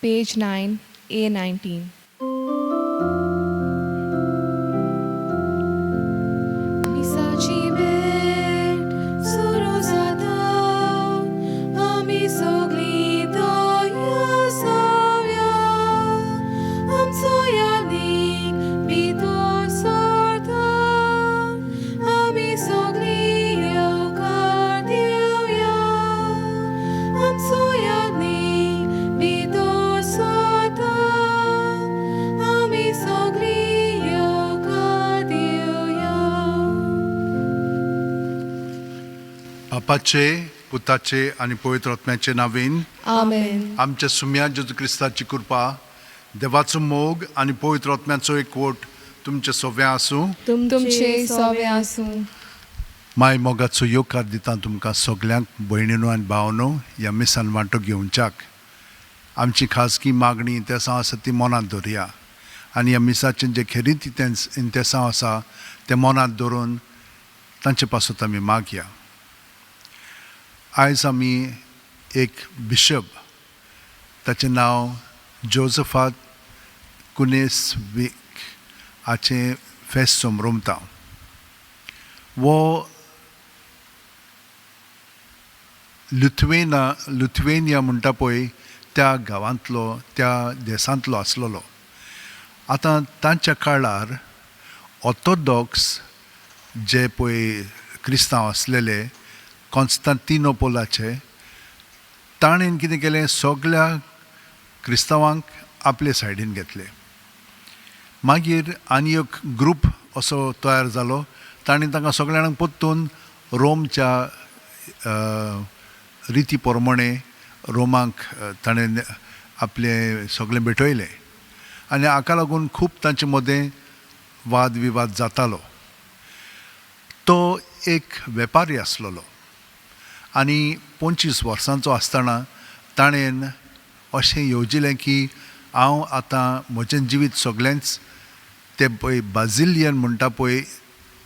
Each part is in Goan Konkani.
Page 9, A19. मिसाची भेट सुरू जाता आमी सगळीं तयार जावया आमचो यादीक भितर सरता आमी सगळीं येवकार दिवया आमचो यादीक भितर सरता आमी सगळीं येवकार दिवया. बापाचे, पुताचे आनी पवित्र आत्म्याचे नांवान. आमेन. आमच्या सुम्या जेजू क्रिस्ताची कृपा, देवाचो मोग आनी पवित्र आत्म्याचो एकवट तुमचे सोव्या आसूं. तुमचे सोवे आसूं. माय मोगाचो येवकार दिता तुमकां सगल्यांक, भयणीनो आनी भावनो, ह्या मिसान वांटो घेवच्याक. आमची खाजगी मागणी, इंतेसांव आसा ती मनांत दवरया आनी ह्या मिसाचें जे खेरीत इंतेसांव आसा तें मनांत दवरून तांचे पासत आमी मागया. आयज आमी एक बिशप, ताचें नांव जोजफात कुनेस वीक, हाचें फेस्त समरमता. वो लुथवेनिया म्हणटा पळय त्या गांवांतलो, त्या देशांतलो आसलेलो. आतां तांच्या काळार ऑर्थोडॉक्स जे पळय क्रिस्तांव आसलेले कॉन्स्तांतिनोपोलाचे, ताणें कितें केलें, सगल्या क्रिस्तांवांक आपले सायडीन घेतले. मागीर आनी एक ग्रूप असो तयार जालो. ताणें तांकां सगळ्यांक परतून रोमच्या रिती प्रमाणे रोमाक ताणें आपलें सगळें भेटयलें आनी हाका लागून खूब तांचे मदें वाद विवाद जातालो. तो एक वेपारी आसलेलो आनी 25 वर्सांचो आसतना ताणें अशें येवजिलें की हांव आतां म्हजें जिवीत सगळेंच ते पळय बाजिलियन म्हणटा पळय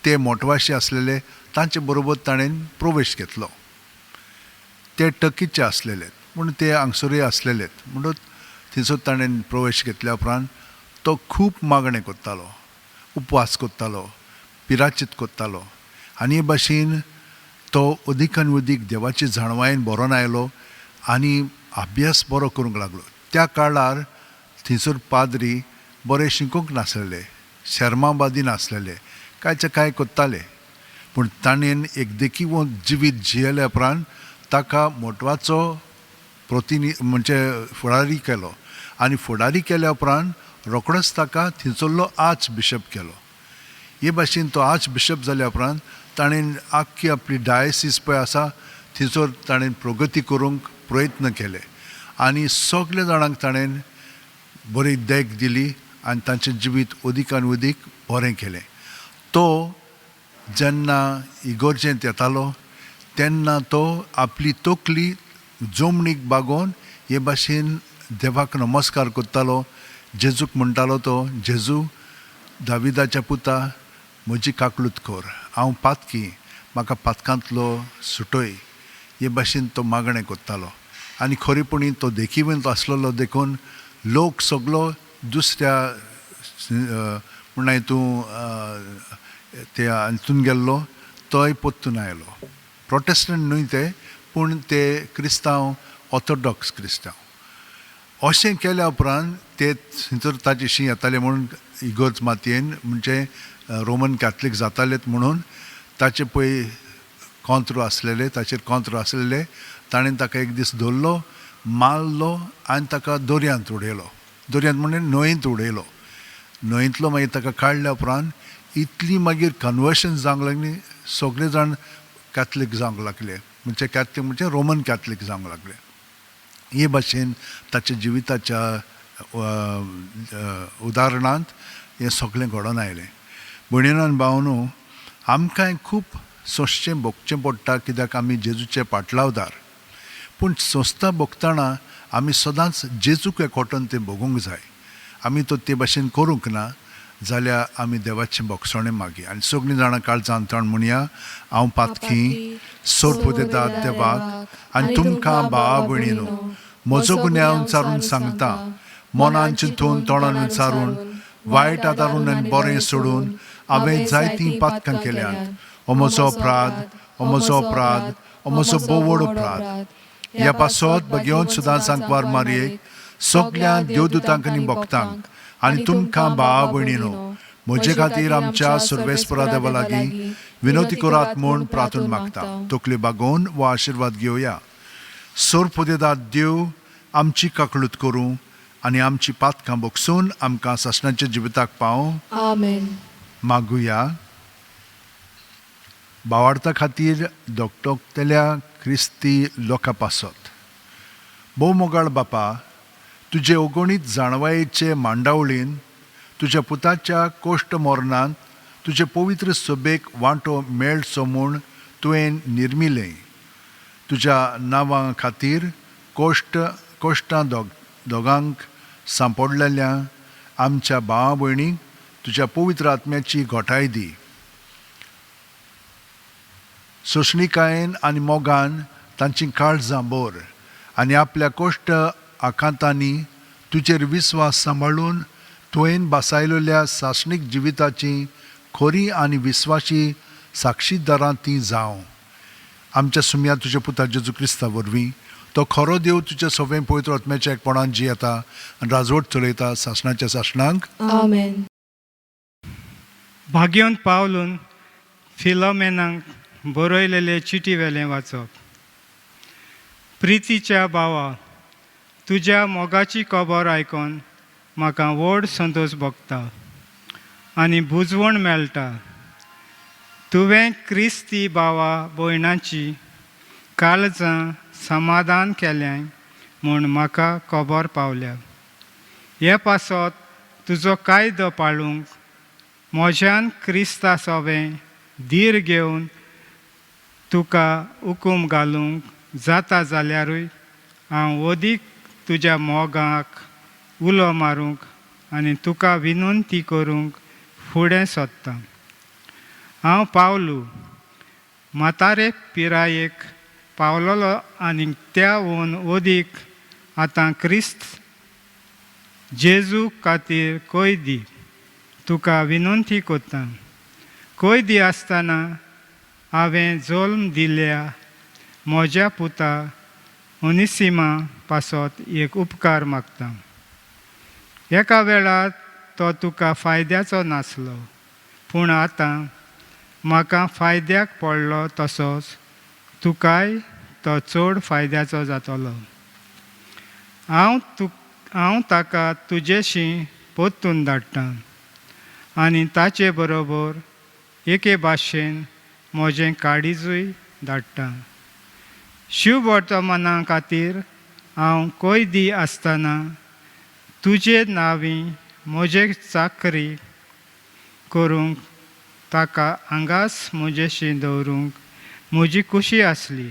ते मोटवाशी आसलेले तांचे बरोबर ताणें प्रवेश घेतलो. ते टर्कीचे आसलेले पूण ते हांगसरूय आसलेले, म्हणून थंयसर ताणें प्रवेश घेतल्या उपरांत तो खूब मागणें करतालो, उपवास करतालो, पिराचीत करतालो आनी हे भाशेन तो अदीक आनी अदीक देवाची जाणवायेन बरोवन आयलो आनी अभ्यास बरो करूंक लागलो. त्या काळार थंयसर पाद्री बरे शिकूंक नासलेले, शर्माबादी नासलेले, कांयचे कांय करताले. पूण ताणें एक देखीव जिवीत जियेल्या उपरांत ताका मोटवाचो प्रतिनि म्हणजे फुडारी केलो आनी फुडारी केल्या उपरांत रोखडोच ताका थंयसरलो आर्च बिशप केलो. हे भाशेन तो आर्च बिशप जाल्या उपरांत ताणें आख्खी आपली डायसीस पळय आसा थंयसर ताणें प्रगती करूंक प्रयत्न केले आनी सगल्या जाणांक ताणें बरी देख दिली आनी तांचें जिवीत अदीक आनी अदीक बरें केलें. तो जेन्ना इगोर्जेंत येतालो तेन्ना तो आपली तकली जमनीक बागोवन हे भाशेन देवाक नमस्कार करतालो. जेजूक म्हणटालो तो, जेजू दाविदाच्या पुता, म्हजी काकलूत कर, हांव पातकी, म्हाका पातकांतलो सुटय. हे भाशेन तो मागणें करतालो आनी खरेपणी तो देखीवंत आसलेलो देखून लोक सगलो दुसऱ्या म्हणल्यार तूं ते हातून गेल्लो तोय परतून आयलो. प्रोटेस्टंट न्हय ते, पूण ते क्रिस्तांव, ऑर्थोडॉक्स क्रिस्तांव. अशें केल्या उपरांत ते थंयसर ताचे शी येताले म्हणून इगोर्ज मातयेन म्हणजे रोमन कॅथलीक जातालेत म्हणून ताचे पळय कॉंत्र आसलेले, ताचेर कॉंत्र आसलेले. ताणें ताका एक दीस धरलो, मारलो आनी ताका दर्यांत उडयलो. दर्यांत म्हणजे न्हंयेंत उडयलो. न्हंयेंतलो मागीर ताका काडल्या उपरांत इतली मागीर कन्वर्शन जावंक लागली, सगळे जाण कॅथलीक जावंक लागले, म्हणजे कॅथलीक म्हणजे रोमन कॅथलीक जावंक लागले. हे भाशेन ताच्या जिविताच्या उदाहरणांत हें सगळें घडोवन आयलें. भयणीनो आनी भावनो, आमकांय खूब सोंसचें भोगचें पडटा कित्याक आमी जेजूचे पाटलावदार. पूण सोंसता भोगतना आमी सदांच जेजूक एकवटून तें भोगूंक जाय. आमी तो ते भाशेन करूंक ना जाल्यार आमी देवाचें भोगसणें मागया आनी सगळीं जाणां काळजान तोंड म्हणया, हांव पातकी, सोर्प दितात देवाक आनी तुमकां भावा भयणीनो, म्हजो गुन्यांव विचारून सांगता, मनान चिंतून तोंडान विचारून वायट आदारून आनी बरें सोडून हांवें जायतीं पातकां केल्यांत. हो म्हजो अपराध, हो म्हजो अपराध, हो म्हजो भोव व्हड अपराध. ह्या पासत भगेवन सुद्दां सांकवार मारयेक, सगल्या देवदूतांक आनी भक्तांक आनी तुमकां भावा भयणीनो म्हजे खातीर आमच्या सर्वेस्परा देवा लागीं विनोती करात म्हूण प्रार्थून मागता. तकल्यो बागोवन हो आशिर्वाद घेवया. सोरपुदेदाद देव आमची काकळूत करूं आनी आमची पातकां बगसून आमकां सासणाच्या जिविताक पावोवं. आमेन. मागुया. बावार्ता खातीर धोकधोकतल्या क्रिस्ती लोकां पासत. भोव मोगाळ बापा, तुजे अगणीत जाणवायेचे मांडावळीन तुज्या पुताच्या कोश्ट मरणांत तुजे पवित्र सभेक वांटो मेळचो म्हूण तुवें निर्मिलें. तुज्या नांवा खातीर कोश्ट कोश्टां दोगांक सांपडलेल्या आमच्या भावा भयणींक तुज्या पवित्र आत्म्याची घोटाय दी. सोंसणीकायेन आनी मोगान तांची काळजां भर आनी आपल्या कोश्ट आकांतांनी तुजेर विस्वास सांबाळून तुवें भासायलेल्या सासणीक जिविताची खरी आनी विस्वाशी साक्षीदारां ती जावं. आमच्या सुमया तुज्या पुता जेजू क्रिस्ता वरवीं, तो खरो देव, तुज्या सवें पवित्र आत्म्याच्या एकपणान जियेता आनी राजवट चलयता सासणाच्या सासणांक. आमेन. भाग्योन पावलून फिलोमेनाक बरयलेले चिटी वेलें वाचप. प्रितीच्या भावा, तुज्या मोगाची खबर आयकोन म्हाका व्हड संतोश भोगता आनी बुजवण मेळटा. तुवें क्रिस्ती भावा भयणाची काळजां समाधान केलें म्हूण म्हाका खबर पावल्या. हे पासत तुजो कायदो पाळूंक म्हज्यान क्रिस्ता सोवें धीर घेवन तुका हुकूम घालूंक जाता जाल्यारूय हांव अदीक तुज्या मोगाक उलो मारूंक आनी तुका विनंती करूंक फुडें सोदतां. हांव पावलू म्हातारे पिरायेक पावलोलो आनी त्या हून अदीक आतां क्रिस्त जेजू खातीर कैदी तुका विनंती करता. कैदी आसतना हांवें जल्म दिल्या म्हज्या पुता ओनिसिमा पासत एक उपकार मागता. एका वेळार तो तुका फायद्याचो नासलो, पूण आतां म्हाका फायद्याक पडलो, तसोच तुकाय तो चड फायद्याचो जातलो. हांव ताका तुजेशी परतून धाडटा आनी ताचे बरोबर एके भाशेन म्हजें काळीजूय धाडटा. शिववर्तमाना खातीर हांव कैदी आसतना तुजे नांवी म्हजे चाकरी करूंक ताका हांगाच म्हजेशी दवरूंक म्हजी खुशी आसली,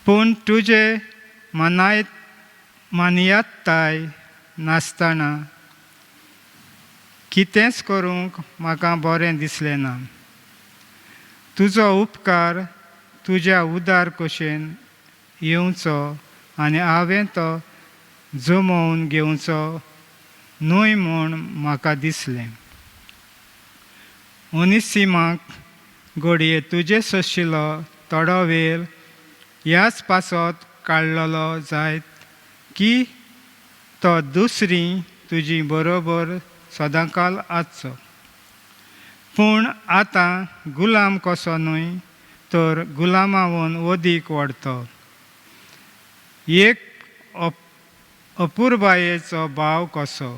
पूण तुजे मानयाताय नासतना कितेंच करूंक म्हाका बरें दिसलें ना. तुजो उपकार तुज्या उदार कुशेन येवचो आनी हांवें तो जमोवन घेवचो न्हय म्हूण म्हाका दिसलें. ओनिसिमाक घडये तुजे सोशिलो थोडो वेळ ह्याच पासत काडलेलो जायत की तो दुसरी तुजी बरोबर सदांकाल आसचो, पूण आतां गुलाम कसो न्हय तर गुलामावन अदीक वाडतो, एक अपुरबायेचो भाव कसो.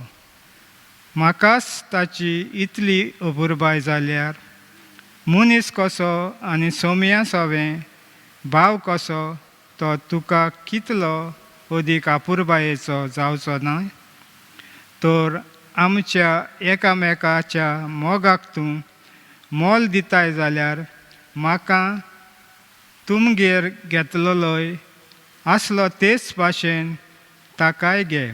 म्हाकाच ताची इतली अपुरबाय जाल्यार मनीस कसो आनी सोम्या सोवें भाव कसो तो तुका कितलो अदीक अपुरबायेचो जावचो ना? तर आमच्या एकामेकाच्या मोगाक तूं मोल दिताय जाल्यार म्हाका तुमगेर घेतलेलोय आसलो तेच भाशेन ताकाय घे.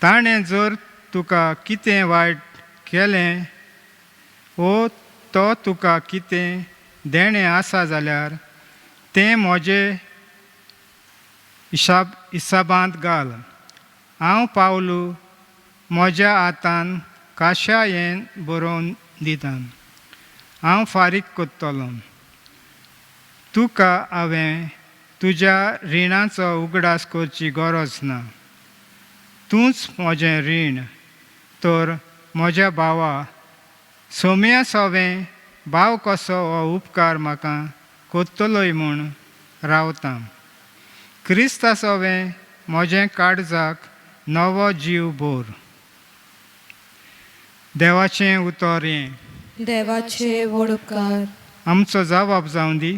ताणें जर तुका कितें वायट केलें वो तो तुका कितें देणें आसा जाल्यार तें म्हजे इसाबांत घाल. हांव पावलू म्हज्या हातान काशायेन बरोवन दितां. हांव फारीक कोत्तलो. तुका हांवें तुज्या रिणाचो उगडास करची गरज ना. तूंच म्हजें रीण तर म्हज्या भावा सोम्या सोवें भाव कसो हो उपकार म्हाका कोत्तलोय म्हूण रावता. क्रिस्ता सोवें म्हजें काळजाक नवो जीव भर. देवाचें उतर हें. देवाचे व्हड उपकार. आमचो जवाब जावं दी.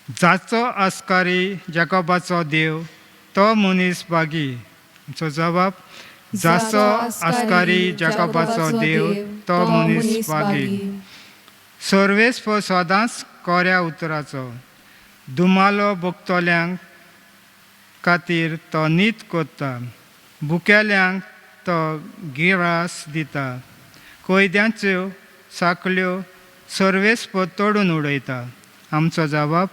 जाचो आस्कारी जाकोबाचो देव तो मनीस भागी. आमचो जवाब, जाचो आस्कारी जाकोबाचो देव तो मनीस भागी. सर्वेस्पर सदांच कोऱ्या उतराचो दुमालो भोगतल्यांक खातीर तो नीत कोत्ता. भुकेल्यांक तो गिरास दिता. कोयद्यांच्यो साकल्यो सर्वेस्पर तोडून उडयता. आमचो जवाब,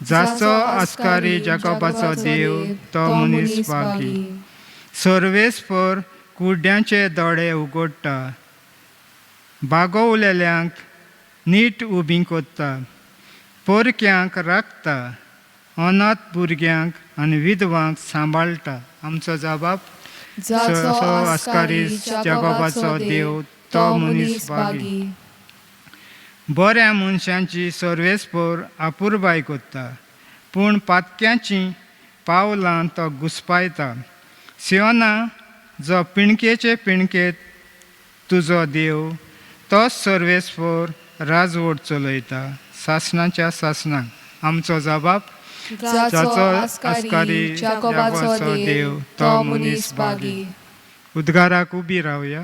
जाचो आस्कारी जाकोबाचो देव तो मनीस भागी. सर्वेस्पर कुड्ड्यांचे दोळे उगडटा. बागोवलेल्यांक नीट उबी कोत्ता. पोरक्यांक राखता. अनाथ भुरग्यांक आनी विधवांक सांबाळटा. आमचो जवाब, जाचो आस्कारी जाकोबाचो देव तो मनीस भागी. बऱ्या मनशांची सर्वेस्पर अपुरबाय कोत्ता, पूण पातक्यांची पावलां तो घुस्पायता. सियोना, जो पिणकेचे पिणकेत तुजो देव तोच सर्वेस्पर राजवट चलयता सासणाच्या सासणाक. आमचो जबाब, जाचो आस्कारी जाकोबाचो देव तो मनीस भागी. उद्गाराक उबी रावया.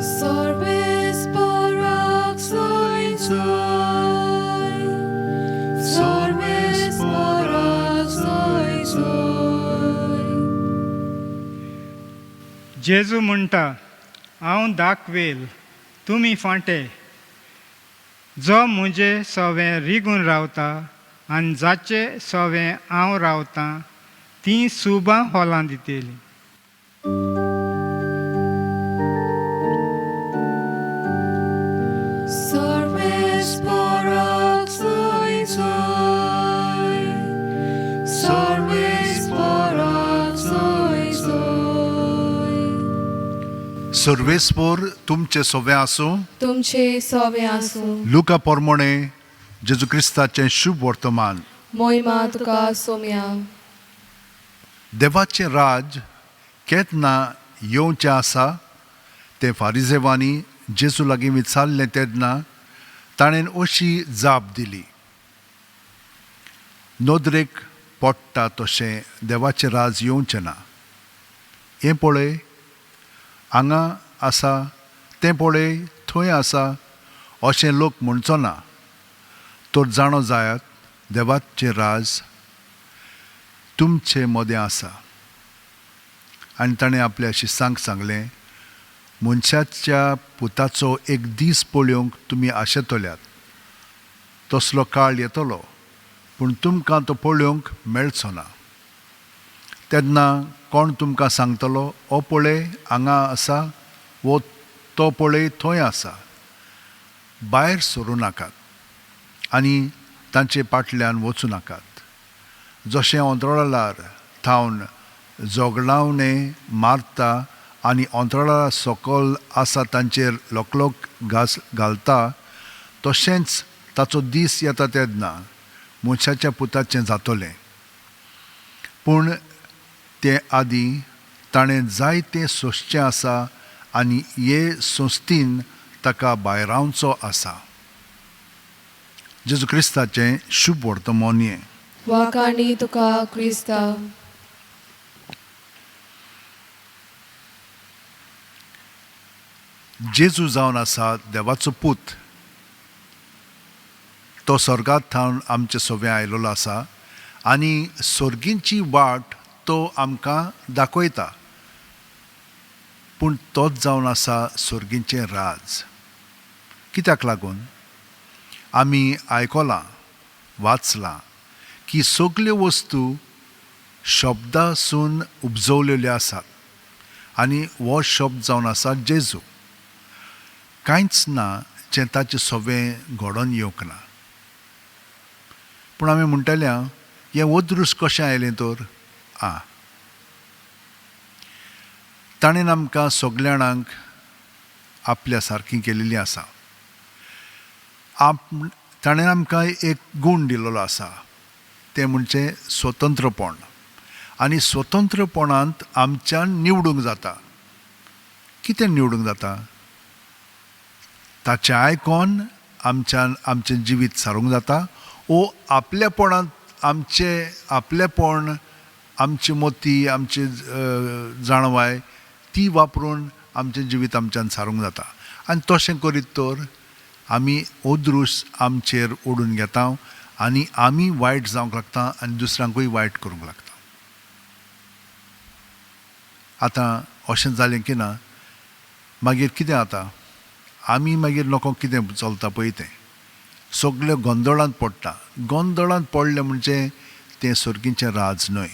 Sorbes parak soy soy. Sorbes parak soy soy. जेजू म्हणटा, हांव दाखवेल तुमी फांटे. जो म्हजे सवें रिगून रावता आनी जाचे सवें हांव रावतां तीं सुबां होलां दितलीं. Sorbes parak soy soy. Sorbes parak soy soy. सर्वेस्पोर तुमचे सोवे आसूं. तुमचे सोवे आसूं. लुका पोरमोणे जेजू क्रिस्ताचें शुभ वर्तमान. मोहिमा तुका सोम्या. देवाचें राज केन्ना येवचें आसा तें फारिजेवांनी जेजू लागीं विचारलें तेन्ना ताणें अशी जाप दिली, नदरेक पडटा तशें देवाचें राज येवचें ना. हें पळय हांगा आसा, तें पळय थंय आसा अशें लोक म्हणचो ना, तर जाणो जायात देवाचें राज तुमचे मदें आसा. आनी ताणें आपल्या शिसांक सांगलें, मनशाच्या पुताचो एक दीस पळोवंक तुमी आशेतल्यात, तसलो काळ येतलो, पूण तुमकां तो पळोवंक मेळचो ना. तेन्ना कोण तुमकां सांगतलो, हो पळय हांगा आसा, वो तो पळय थंय आसा. भायर सरूं नाकात आनी तांचे फाटल्यान वचूं नाकात. जशें अंतराळार थावन जोगलावणें मारता आनी अंतराळा सकल आसा तांचेर लोकलोक घास घालता, तशेंच ताचो दीस येता तेन्ना मनशाच्या पुताचें जातलें. पूण ते आदीं ताणें जायतें सोंसचें आसा आनी हे संस्थीन ताका भायरावचो आसा. जेजू क्रिस्ताचें शुभ वर्तमान हें. वाकाणी तुका क्रिस्ता. जेजू जावन आसा देवाचो पूत. तो स्वर्गांत थावन आमचे सोव्यां आयलेलो आसा आनी सर्गींची वाट तो आमकां दाखयता. पूण तोच जावन आसा सर्गींचें राज. कित्याक लागून आमी आयकलां, वाचलां की सगल्यो वस्तू शब्दासून उपजवलेल्यो आसात आनी हो शब्द जावन आसा जेजू. कांयच ना जें ताचें सवें घडोवन येवंक ना. पूण आमी म्हणटले हें अदृश्ट कशें आयलें तर? आं, ताणें आमकां सगल्या जाणांक आपल्या सारकी केलेली आसा. ताणें आमकां एक गूण दिलेलो आसा, तें म्हणजे स्वतंत्रपण. आनी स्वतंत्रपणांत आमच्यान निवडूंक जाता. कितें निवडूंक जाता? ताचें आयकोन आमच्यान आमचें जिवीत सारूंक जाता, ओ आपलेपणांत आमचें आपलेपण, आमची मोती, आमची जाणवाय ती वापरून आमचें जिवीत आमच्यान सारूंक जाता. आनी तशें करीत तर आमी अदृश्ट आमचेर ओडून घेता आनी आमी वायट जावंक लागता आनी दुसऱ्यांकूय वायट करूंक लागता. आतां अशें जालें की ना मागीर कितें जाता? आमी मागीर लोकांक कितें चलता पळय तें सगळे गोंदळांत पडटा. गोंदळांत पडलें म्हणजे तें सर्गीचें राज न्हय.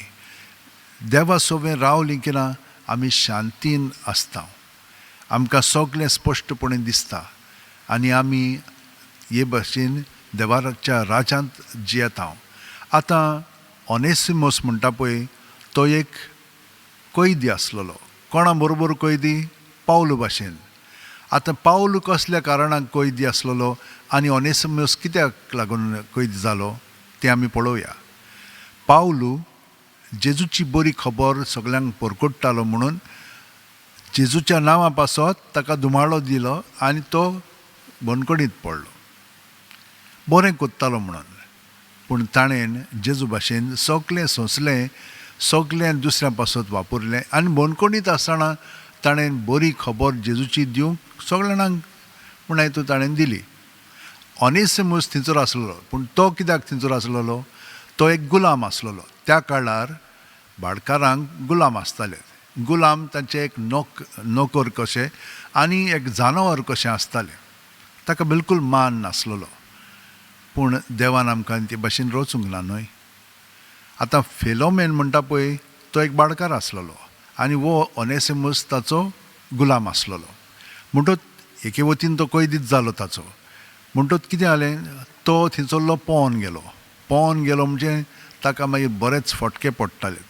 देवा सोबें रावलीं की ना आमी शांतीन आसता, आमकां सगळें स्पश्टपणे दिसता आनी आमी हे भाशेन देवाच्या राज्यांत जियेता. आतां ओनेसिमस म्हणटा पळय तो एक कैदी आसलेलो. कोणा बरोबर कैदी? पावलू भाशेन. आतां पावलू कसल्या कारणाक कैदी आसलेलो आनी ओनेसिमस कित्याक लागून कैदी जालो तें आमी पळोवया. पावलू जेजूची बरी खबर सगल्यांक परकोट्टालो म्हणून जेजूच्या नांवा पासत ताका धुमाळो दिलो आनी तो बंदखणीत पडलो. बरें कोत्तालो म्हणून, पूण ताणें जेजू भाशेन सगलें सोंसलें, सगलें दुसऱ्या पासत वापरलें आनी बंदखणीत आसतना ताणें बरी खबर जेजूची दिवंक सगल्या जाणांक म्हण तूं ताणें दिली. ओनेसिमस थंयसर आसलेलो, पूण तो कित्याक थंयसर आसलेलो? तो एक गुलाम आसलेलो. त्या काळार भाडकारांक गुलाम आसताले. गुलाम तांचे एक नोकर कशें आनी एक जानवर कशें आसतालें. ताका बिलकूल मान नासलेलो. पूण देवान आमकां ते भाशेन रचूंक ना न्हय. आतां फिलोमेन म्हणटा पळय तो एक भाडकार आसलेलो आनी हो ओनेसिमस ताचो गुलाम आसलेलो. म्हणटच एके वतीन तो कैदीच जालो ताचो. म्हणटच कितें जालें, तो थंयसरलो पोवन गेलो. पोवन गेलो म्हणजे ताका मागीर बरेच फटके पडटाले,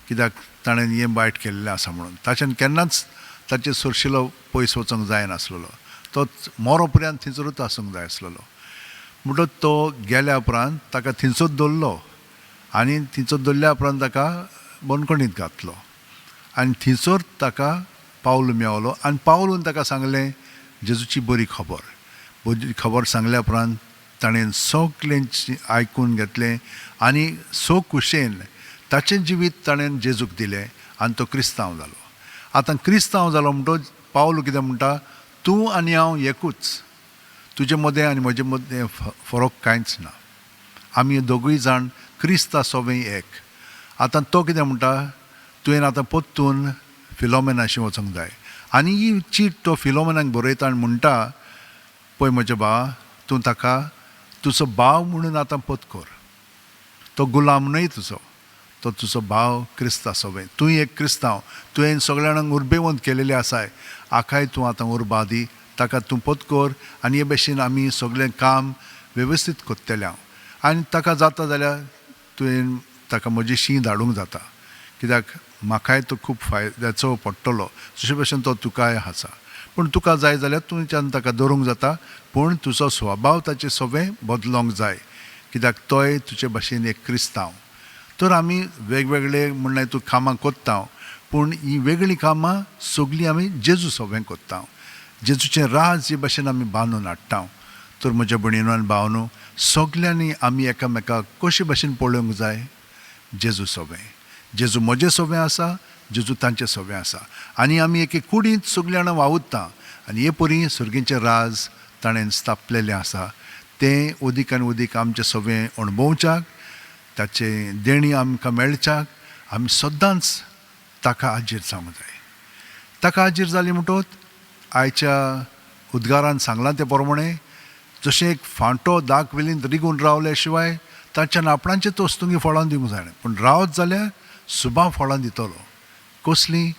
कित्याक ताणें हें वायट केल्लें आसा म्हणून. ताच्यान केन्नाच ताचे सरशिलो पयस वचूंक जायनासलेलो. तो मोरो पर्यंत थंयसरूच आसूंक जाय आसलेलो. म्हणटच तो गेल्या उपरांत ताका थंयसर दवरलो आनी थंयसर दवरल्या उपरांत ताका बंदखणीत घातलो आनी थंयसर ताका पावलू मेवलो आनी पावलून ताका सांगलें जेजूची बरी खबर. बरी खबर सांगल्या उपरांत ताणें सगळें आयकून घेतलें आनी सो खुशेन ताचें जिवीत ताणें जेजूक दिलें आनी तो क्रिस्तांव जालो. आतां क्रिस्तांव जालो म्हणटच पावलू कितें म्हणटा, तूं आनी हांव एकूच, तुजे मदें आनी म्हजे मदें फरक कांयच ना, आमी दोगूय जाण क्रिस्ता सोबें एक. आतां तो कितें म्हणटा, तुवें आतां परतून फिलोमेनाशी वचूंक जाय. आनी ही चीट तो फिलोमेनाक बरयता आनी म्हणटा, पळय म्हज्या भावा, तूं ताका तुजो भाव म्हणून आतां पत्कर, तो गुलाम न्हय तुजो, तो तुजो भाव क्रिस्ता सोबें. तूं एक क्रिस्तांव, तुवें सगल्या जाणांक उर्बेवंत केलेले आसाय, आखाय तूं आतां उर्बा दी, ताका तूं पत्कर आनी हे भशेन आमी सगळें काम वेवस्थीत करतले हांव. आनी ताका जाता जाल्यार तुवें ताका म्हजी शीं धाडूंक जाता, कित्याक म्हाकाय तो खूब फायद्याचो पडटलो, जशे भशेन तो तुकाय आसा. पूण तुका जाय जाल्यार तुमच्यान ताका दवरूंक जाता, पूण तुजो स्वभाव ताचे सगळें बदलोंक जाय, कित्याक तोय तुजे भाशेन एक क्रिस्तांव. तर आमी वेगवेगळे म्हणल्यार तूं कामां कोत्ता, पूण हीं वेगळीं कामां सगळीं आमी जेजू सोबें कोत्ता, जेजूचें राज हे भाशेन आमी बांदून हाडटा. तर म्हज्या भयणीनो आनी भावनो, सगल्यांनी आमी एकामेकाक कशे भाशेन पळोवंक जाय? जेजू सोबें. जेजू म्हजें सोबें आसा, जेजू तांचें सोबें आसा आनी आमी एके कुडींत सगळीं जाणां वावुरता आनी हे परी सर्गीचें राज ताणें स्थापलेलें आसा. तें अदीक आनी अदीक आमचें सोबें अणभवच्याक, ताचें देणी आमकां मेळच्याक आमी सदांच ताका हाजीर जावंक जाय. ताका हाजीर जाली म्हणटकच आयच्या उद्गारान सांगलां तें प्रमाणें जशें एक फांटो दाक वेलींत रिगून रावल्या शिवाय ताच्यान आपणाचें तोस्तुंगी फळां दिवंक जायना, पूण रावत जाल्यार सुबां फळां दितलो. कसलीं?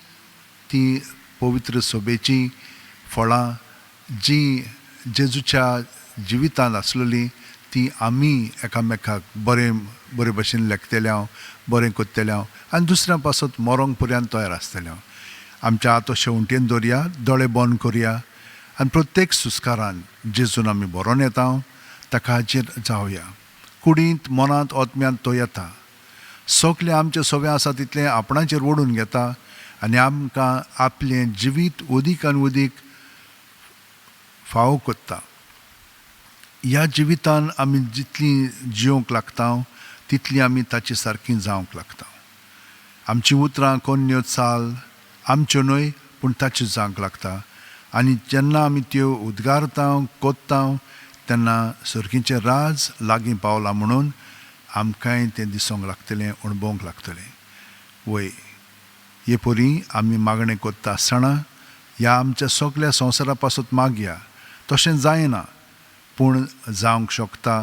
तीं पवित्र सोबेचीं फळां जीं जेजूच्या जिवितांत आसलेलीं तीं आमी एकामेकाक बरें बरे भशेन लेखतले हांव, बरें करतले हांव आनी दुसऱ्या पासत मरोंक पर्यंत तयार आसतले हांव. आमच्या हात शेवटेन दवरया, दोळे बंद करया आनी प्रत्येक सुस्कारान जेजून आमी बरोवन येता ताका हाजेर जावया. कुडींत, मनांत, आत्म्यांत तो येता. सगलें आमचें सगळें आसा तितलें आपणाचेर ओडून घेता आनी आमकां आपलें जिवीत उदीक आनी उदीक फावो कोत्ता. ह्या जिवितान आमी जितलीं जियोंक लागता तितलीं आमी ताचे सारकीं जावंक लागता. आमचीं उतरां कोन्न्यो चाल आमच्यो न्हय पूण ताच्यो जावंक लागता आनी जेन्ना आमी त्यो उद्गारता कोत्ता तेन्ना सर्गीचें राज लागीं पावलां म्हणून आमकांय तें दिसूंक लागतलें, अणभवंक लागतलें. वय हे परी आमी मागणें कोत्ता आसतना ह्या आमच्या सगल्या संवसारा पासत मागया. तशें जायना पूण जावंक शकता.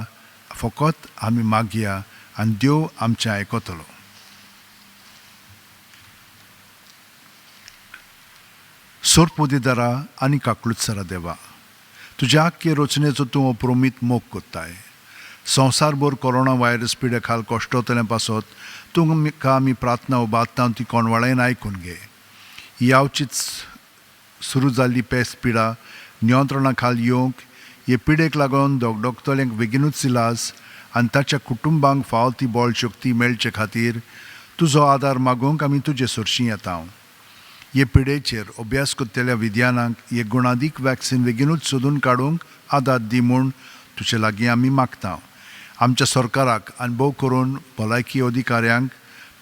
फकत आमी मागया आनी देव आमचें आयकतलो. सोरपोदेदारा आनी काकलुत्सरा देवा, तुज्या आख्खे रचनेचो तूं अप्रोमीत मोग कोत्ताय. संवसारभर कोरोना व्हायरस पिडे खाल कश्टोतल्या पासत तुमकां आमी प्रार्थना उबारता ती कोणवाळ्यान आयकून घे. ही आवचीच सुरू जाल्ली पेस पिडा नियंत्रणा खाल येवंक हे पिडेक लागून दोगडोगतल्यांक बेगिनूच इलाज आनी ताच्या कुटुंबांक फावो ती बळ शक्ती मेळचे खातीर तुजो आदार मागूंक आमी तुजे सरशीं येता. हे पिडेचेर अभ्यास करतल्या विज्ञानाक हे गुणादीक वॅक्सिन बेगिनूच सोदून काडूंक आदार दी म्हूण तुजे लागीं आमी मागता. आमच्या सरकाराक आनी भोव करून भलायकी अधिकाऱ्यांक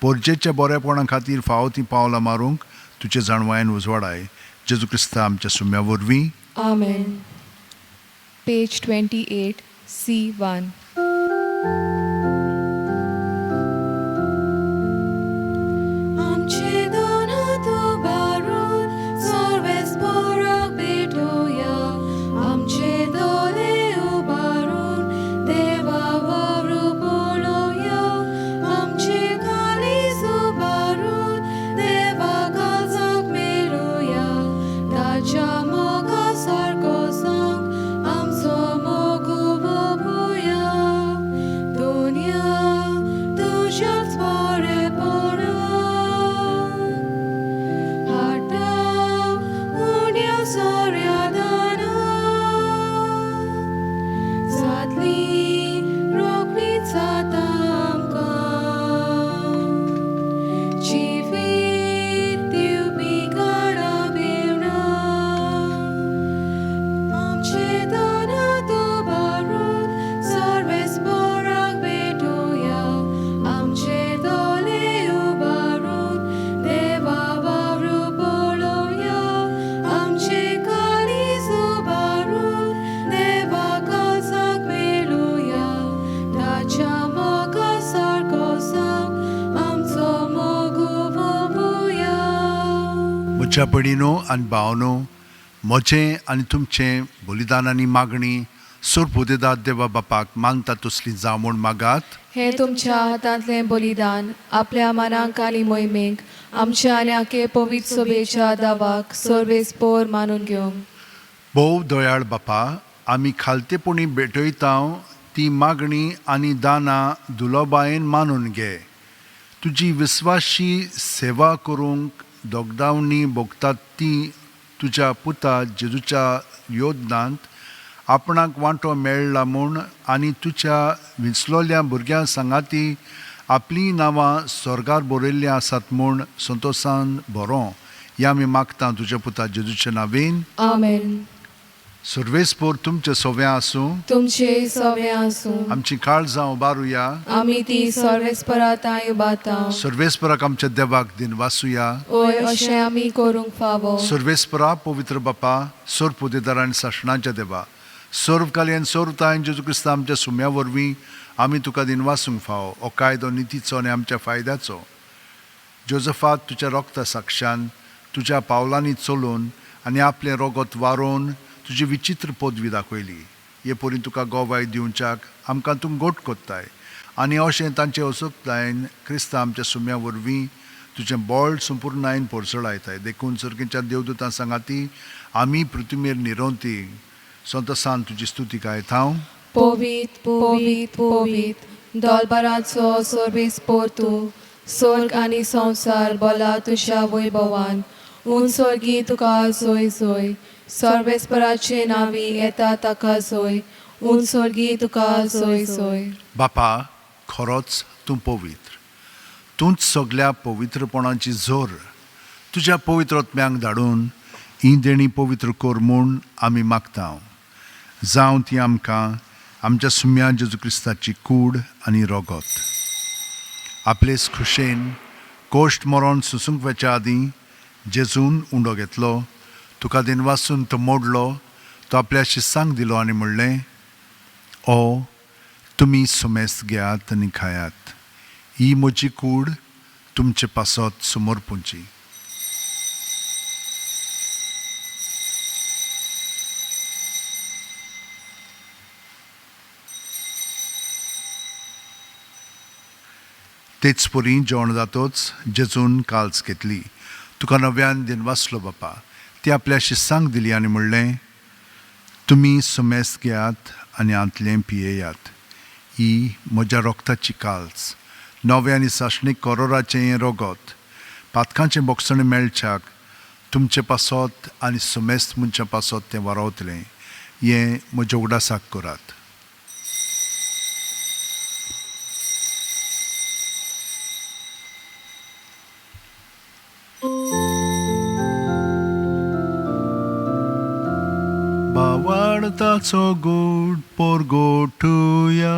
पोरजेच्या बरेपणा खातीर फावो ती पावलां मारूंक तुजे जाणवायेन उजवाडाय. जेजू क्रिस्ता आमच्या सुम्या वरवीं. आमेन. Page 28, C1. आमचे दोन हात उबारून सर्वेस्पराक भेटोया. आमचे दोळे उबारून देवा वावरू पळोवया. आमचे काळीज उबारून देवा काळजाक मेळुया. ताच्या मोगा सारको जावंक आमचो मोग उबोवया. दुनिया तुज्याच बरेपणा हाडटा उण्या सोऱ्या दाना जातली रोखडीच जाता आमकां जिवीत दिवपी काळा बेवणा. आमचे दोन हात उबारून सर्वेस्पराक भेटोया. आमचे दोळे उबारून देवा वावरू पळोवया. आमचे काळीज उबारून देवा काळजाक मेळुया. ताच्या मोगा सारको जावंक आमचो मोग उबोवया. म्हज्या भयणीनो आनी भावनो, म्हजें आनी तुमचें बलिदान आनी मागणी सोरपोदेदाद देवा बापाक मानता तसली जावं म्हूण मागात. हें तुमच्या हातांतलें बलिदान आपल्या मनाक आनी मोहिमेक आमच्या आनी आखे पवित्र सोबेच्या दावाक सर्वेस्पोर मानून घेवंक. भोव दयाळ बापा, आमी खालतेपणी भेटयता ती मागणी आनी दानां दुलोबायेन मानून घे. तुजी विस्वाशी सेवा करूंक दोगदावणी भोगतात ती तुज्या पुता जेजूच्या योगदानांत आपणाक वांटो मेळ्ळा म्हूण आनी तुज्या विंचलोल्या भुरग्यां सांगाती आपलीं नांवां स्वर्गार बरयल्लीं आसात म्हूण संतोसान बरो ह्या आमी मागता तुज्या पुता जेजूच्या नांवेन. आमेन. सर्वेस्पोर तुमचें सोव्यां आसूं. तुमचे सवे आसूं. आमची काळजां उबारुया. आमी ती सर्वेस्परा तांय उबारता. सर्वेस्पराक आमच्या देवाक दिन वासुया. ओय, अशें आमी करूंक फावो. सर्वेस्परा, पवित्र बापा, सोरपुदेदार आनी सासणाच्या देवा, सर्वकालीन सर्वतायन जेजू क्रिस्ता आमच्या सुम्या वरवीं आमी तुका दिनवासूंक फावो. हो कायदो नितीचो आनी आमच्या फायद्याचो. जोजफात तुज्या रोगता साक्षान तुज्या पावलांनी चलून आनी आपलें रोगत वारोवन तुजी विचित्र पदवी दाखयली. हे परी तुका गोवाय दिवच्याक आमकां तूं गोट कोत्ताय आनी अशें तांचे असोकतायेन क्रिस्ता आमच्या सुम्या वरवीं तुजें बळ संपूर्णायेन पोरसळायताय. देखून सर्गीच्या देवदूतां सांगाती आमी पृथ्वीर निरोंती संतसान तुजी स्तुती गायता. पवित पवित पवित दोलबाराचो सर्वेस पोरतू, स्वर्ग आनी संवसार बोला तुज्या वैभवान. उन स्वर्गी तुका जोय जोय, सर्वेस्पराचे नांवी येता ताका जोय, उन स्वर्गी तुका जोय जोय. बापा, खरोच तूं पवित्र, तूंच सगल्या पवित्रपणाची जोर. तुज्या पवित्र आत्म्यांक धाडून ही देणी पवित्र कर म्हूण आमी मागता. जावं ती आमकां आमच्या सुम्या जेजू क्रिस्ताची कूड आनी रोगत. आपलेच खुशेन कोश्ट मरण सोसूंक वचच्या आदीं जेजून उंडो घेतलो, तुका दिनवासून तो मोडलो, तो आपल्या शिस्सांक दिलो आनी म्हणलें, ओ तुमी सुमेस्त घेयात आनी खायात, ही म्हजी कूड तुमचे पासत समर्पूंची. तेच परी जेवण जातोच जेजून काल्स घेतली, तुका नव्यान दिनवासलो बापा, ती आपल्या शिस्सांक दिली आनी म्हणलें, तुमी सुमेस्त घेयात आनी आंतलें पियेयात, ही म्हज्या रोगताची काल्स, नवें आनी सासणीक करोराचें हें रोगत, पातकांचें बोगसणें मेळच्याक तुमचे पासत आनी सुमेस्त मनशां पासत तें वारावतलें, हें म्हज्या उगडासाक करात. बावाडताचो गोड पोरगोटुया.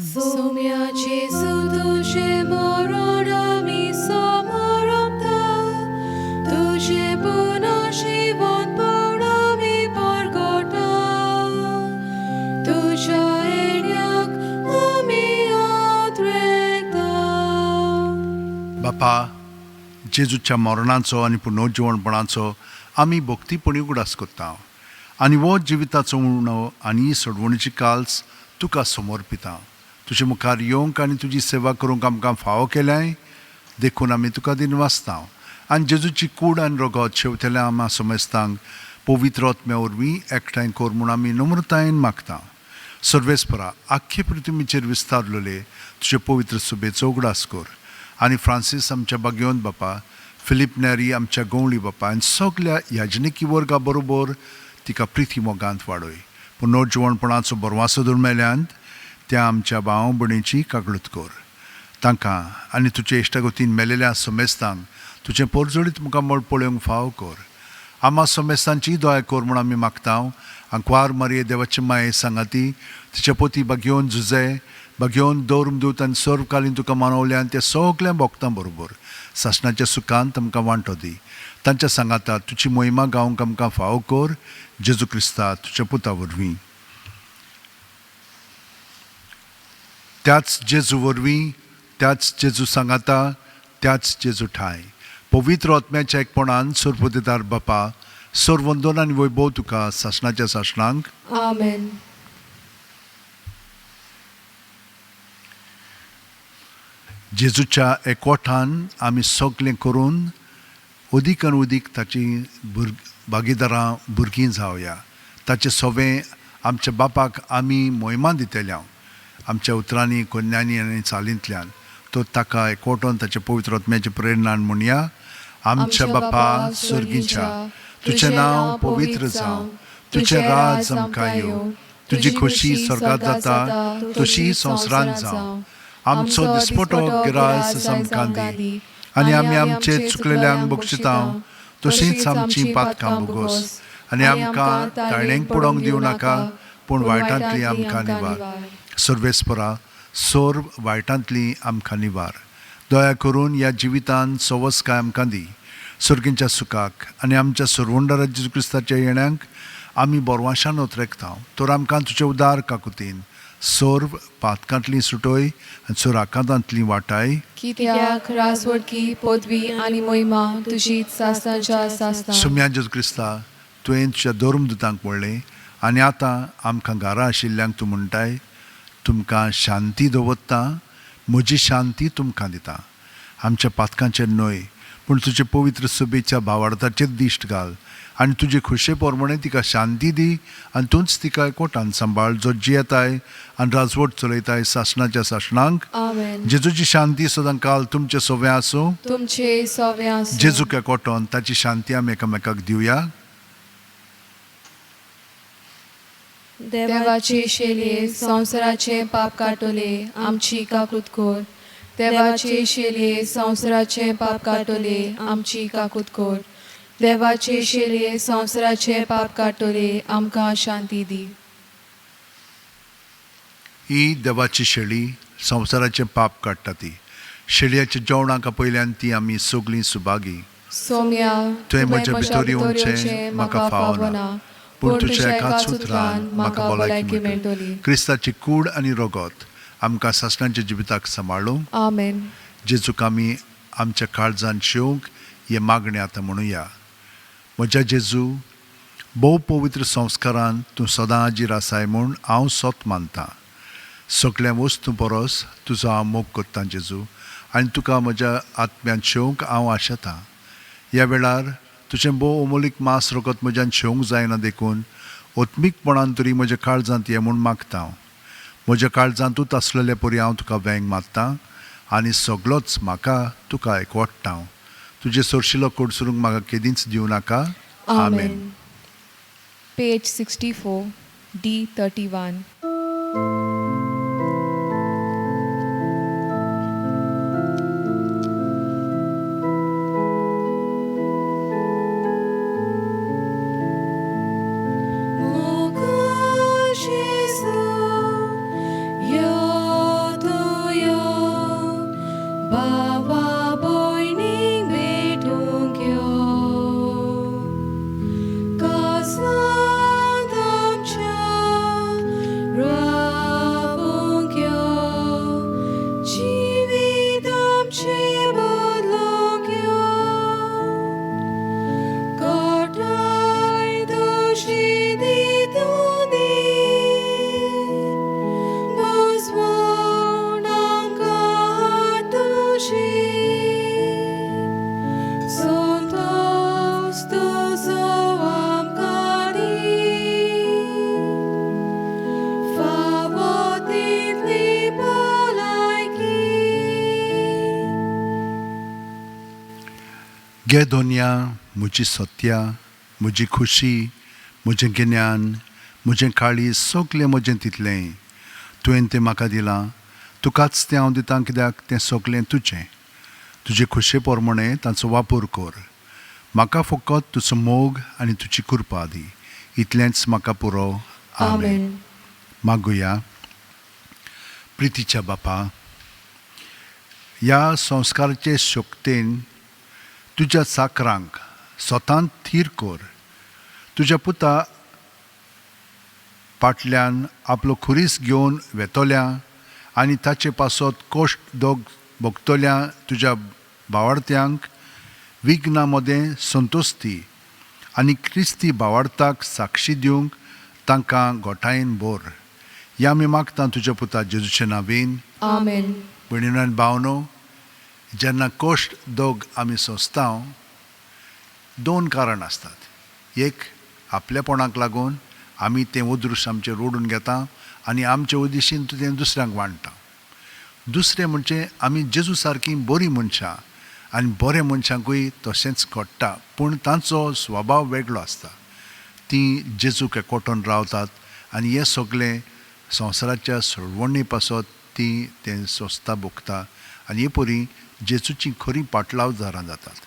सोम्या जेजू तुजें मरण आमी समरपता, तुजें पुनर्जिवनपण आमी परगटा, तुज्या येण्याक आमी आद्रेता. बापा, जेजूच्या मरणाचो आनी पुनर्जिवणपणाचो आमी भक्तीपणी उगडास करता आनी हो जिविताचो उणो आनी सोडवणीची काल्स तुका समर्पिता. तुजे मुखार येवंक आनी तुजी सेवा करूंक आमकां फावो केल्याय देखून आमी तुका दिनवासता आनी जेजूची कूड आनी रगत शेवतेल्या आमा समेस्तांक पवित्र आत्म्या वरवीं एकठांय कर म्हूण आमी नम्रतायेन मागता. सर्वेस्परा, आख्खे पृथ्वीचेर विस्तारलेले तुजे पवित्र सुबेचो उगडास कर आनी फ्रांसीस आमच्या बागेवन बापा, फिलीप नेरी आमच्या गवळी बापा आनी सगल्या याजनिकी वर्गा बरोबर तिका प्रिती मोगांत वाडय. पुनर्जिवणपणाचो बरवासो धरून मेल्यांत त्या आमच्या भाव भयणीची कागळूत कर. तांकां आनी तुजे इश्टागतीन मेलेल्या समेस्तांक तुजें पोरजोळीत मुखामळ पळोवंक फावो कर. आमा समेस्तांची दया कर म्हूण आमी मागता. आंकवार मारये देवाचे माये सांगाती तिच्या पोती बागेवन झुजे बागेवन दौर्म दूत आनी सर्वकालीन तुका मानवल्या आनी त्या सगल्या भोगतां बरोबर सासणाच्या सुखान आमकां वांटो दी. तांच्या सांगाता तुजी मोहिमा गावंक आमकां फावो कर, जेजू क्रिस्ता तुज्या पुता वरवीं. त्याच जेजू वरवीं, त्याच जेजू सांगाता, त्याच जेजू ठाय पवित्र आत्म्याच्या एकपणान सरपतेदार बापा, सरवंदन आनी वैभव तुका सासणाच्या सासणांक. आमेन. जेजूच्या एकवठान आमी सगळें करून अदीक आनी अदीक ताची भागीदारां भुरगीं जावया. ताचें सवें आमच्या बापाक आमी मोहिमा दितले आमच्या उतरांनी, कोन्यांनी आनी चालींतल्यान. तो ताका एकवटोन ताच्या पवित्र आत्म्याच्या प्रेरणान म्हणया, आमच्या बापा सर्गीच्या, तुजें नांव पवित्र जावं, तुजें राज आमकां येवं, तुजी खोशी स्वर्गांत जाता तशी संवसारांत जावं. आमचो दिसपटो गिरास आमकां दी आनी आमी आमचे चुकलेल्यांक बक्षिता तशींच आमची पातकां भोगोस आनी आमकां ताळणेक पडोवंक दिवं नाका, पूण वायटांतली आमकां निवार. सर्वेस्परा, सर्व वायटांतली आमकां निवार. दया करून ह्या जिवितान सवसकाय आमकां दी, सर्गींच्या सुखाक आनी आमच्या सरवंडरा जेजू क्रिस्ताच्या येण्यांक आमी बोरवाशान ओतरेकता. तर आमकां तुजे उदार काकुतीन सर्व पातकांतली सुटोय आनी सर्व आकांतांतली वाटाय. कित्याक राजवटकी पदवी आनी मोहिमा तुजी सासणाच्या सासणाक. सुम्या जेजू क्रिस्ता, तुवें तुज्या धर्मदुतांक म्हणलें आनी आतां आमकां घरा आशिल्ल्यांक तूं म्हणटाय, तुमकां शांती दवरता, म्हजी शांती तुमकां दिता. आमच्या पातकांचेर न्हय, पूण तुजे पवित्र सभेच्या भावार्थाचेर दिश्ट घाल आनी तुजे खुशे प्रमाणे तिका शांती दी आनी तूंच तिका एकवटान सांबाळ, जो जियेताय आनी राजवट चलयताय सासणाच्या सासणांक. आमेन. जेजूची शांती सदां काल तुमचे सोवे आसूं. तुमचे सोवे आसूं. जेजूक एकवटोन ताची शांती आमी एकामेकाक दिवया. देवाचे शेलये संवसाराचे पाप काटोले, आमची काकूत कोर. देवाचे शेलये संवसाराचे पाप काटोले, आमची काकूत कोर. देवाचे शेलये संवसाराचे पाप काटोले, आमकां शांती दी. ही देवाची शेळी संवसाराचें पाप काडटा ती शेळयाच्या जेवणाक पयल्यान ती आमी सगळीं सुभागी. सोम्या, तुवें म्हज्या भितर येवचें म्हाका फावना, पूण तुज्या एकाच उतरान म्हाका भलायकी मेळटली. क्रिस्ताची कूड आनी रगत आमकां सासणाच्या जिविताक सांबाळूं. आमेन. जेजूक आमी आमच्या काळजान शेवंक हें मागणें आतां म्हणुया. म्हज्या जेजू, भोव पवित्र संस्कारान तूं सदां हाजीर आसाय म्हूण हांव सत मानतां. सगळ्या वस्तूं परस तुजो हांव मोग करतां जेजू, आनी तुका म्हज्या आत्म्यान शेवंक हांव आशेतां. ह्या वेळार तुजें भोव अमोलीक मांस रगत म्हज्यान शेवंक जायना, देखून आत्मीकपणान तरी म्हज्या काळजांत ये म्हूण मागता हांव. म्हज्या काळजांतूच आसलेले परी हांव तुका वेंग मारतां आनी सगळोच म्हाका तुका एकवटता हांव. तुजें सोरशिलो कोडसरूंक म्हाका केदींच दिवं नाका. आमेन. Page 64, D 31. मोगा जेजू, यो तूं यो, बाबा भयणीक भेटूंक यो. कासांत आमच्या रावूंक यो, जिवीत आमचें बदलूंक यो. घटाय तुजी दितूं दी, भोजवण आमकां हाड तुजी. संतोस तुजो आमकां दी, फावो तितली भलायकी. गे दोनया, म्हजी सत्या, म्हजी खुशी, म्हजें गिन्यान, म्हजें काळीज, सगलें म्हजें तितलें तुवें तें म्हाका दिलां. तुकाच तें हांव दितां, कित्याक तें सगलें तुजें. तुजे खुशे प्रमाणे तांचो वापर कर. म्हाका फकत तुजो मोग आनी तुजी कृपा दी, इतलेंच म्हाका पुरो. आमेन. आमेन. मागुया. प्रितीच्या बापा, ह्या संस्काराचे शक्तेन तुज्या चाकरांक स्वतांत थीर कर. तुज्या पुता फाटल्यान आपलो खुरीस घेवन वेतोल्या आनी ताचे पासत कोश्ट दोग भोगतल्या तुज्या भावार्थ्यांक विघ्ना मदें संतोस्ती आनी क्रिस्ती भावार्थाक साक्षी दिवंक तांकां गोठायेन भर. ह्या आमी मागता तुज्या पुता जेजूचे नांवेन. आमेन. भयणीनो आनी भावनो, जेन्ना कोश्ट दोग आमी सोंसता, दोन कारण आसतात. एक, आपलेपणाक लागून आमी तें अदृश्ट आमचें रोडून घेता आनी आमचे उदेशीन तें दुसऱ्यांक वांट्टा. दुसरें म्हणजे आमी जेजू सारकीं बरीं मनशां आनी बऱ्या मनशांकूय तशेंच घडटा, पूण तांचो स्वभाव वेगळो आसता. तीं जेजूक एकवटून रावतात आनी हें सगळें संवसाराच्या सोडवणी पासत तीं तें सोंसता भोगता आनी हे परी जेजूचीं खरीं पाटलावदारां जातात.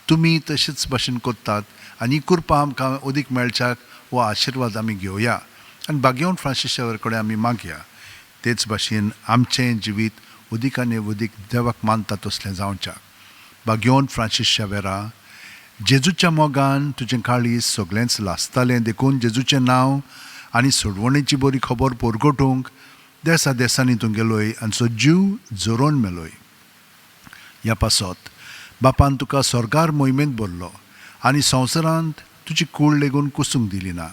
तुमी तशेंच भाशेन करतात आनी ही कृपा आमकां अदीक मेळच्याक हो आशिर्वाद आमी घेवया आनी बागेवन फ्रांसीस कडेन आमी मागया. तेच भाशेन आमचें जिवीत अदीक आनी अदीक देवाक मानता तसलें जावच्याक. बागेवन फ्रांसीस शावेरा, जेजूच्या मोगान तुजें काळीज सगळेंच लासतालें, देखून जेजूचें नांव आनी सोडवणेची बरी खबर परगटूंक देसा देसांनी तूं गेलोय आनी सो जीव जोरोवन मेलोय. ह्या पासत बापान तुका स्वर्गार मोहिमेंत भरलो आनी संवसारांत तुजी कूड लेगून कुसूंक दिली ना.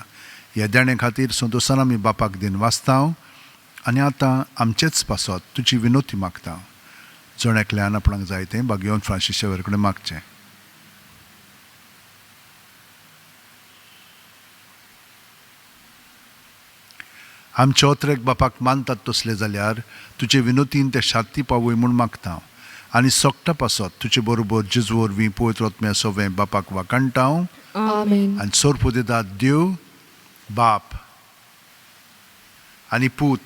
ह्या देणे खातीर संतोशान आमी बापाक दिन वाचता आनी आतां आमचेच पासत तुजी विनोती मागता. जण एकल्यान आपणाक जाय तें बागेवन फ्रांसीस शेवर कडेन मागचें. आमचे ओत्रेक बापाक मानतात तसले जाल्यार तुजे विनोतीन ते शांती पावय म्हूण मागता आनी सोकटा पासत तुजे बरोबर जेजू वरवीं पवित्र आत्म्या सवें बापाक वाखाणटा. आमेन. आनी सोरपुदेदाद देव बाप आनी पूत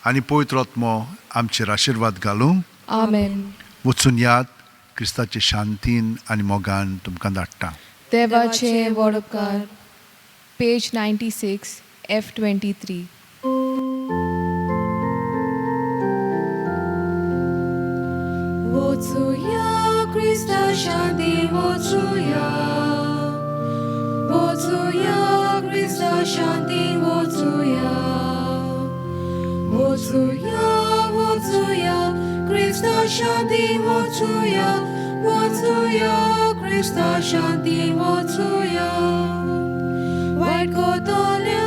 आनी पवित्र आत्मो आमचेर आशिर्वाद घालूं. आमेन. वचून याद क्रिस्ताचे शांतीन आनी मोगान तुमकां धाडटा. देवाचे व्हड उपकार. Page 96, F23. वचुया क्रिस्ता शांती वचुया, वचुया क्रिस्ता शांती वचुया, वचुया वचुया क्रिस्ता शांती वचुया, वचुया क्रिस्ता शांती वचुया. वायट कोतोल्या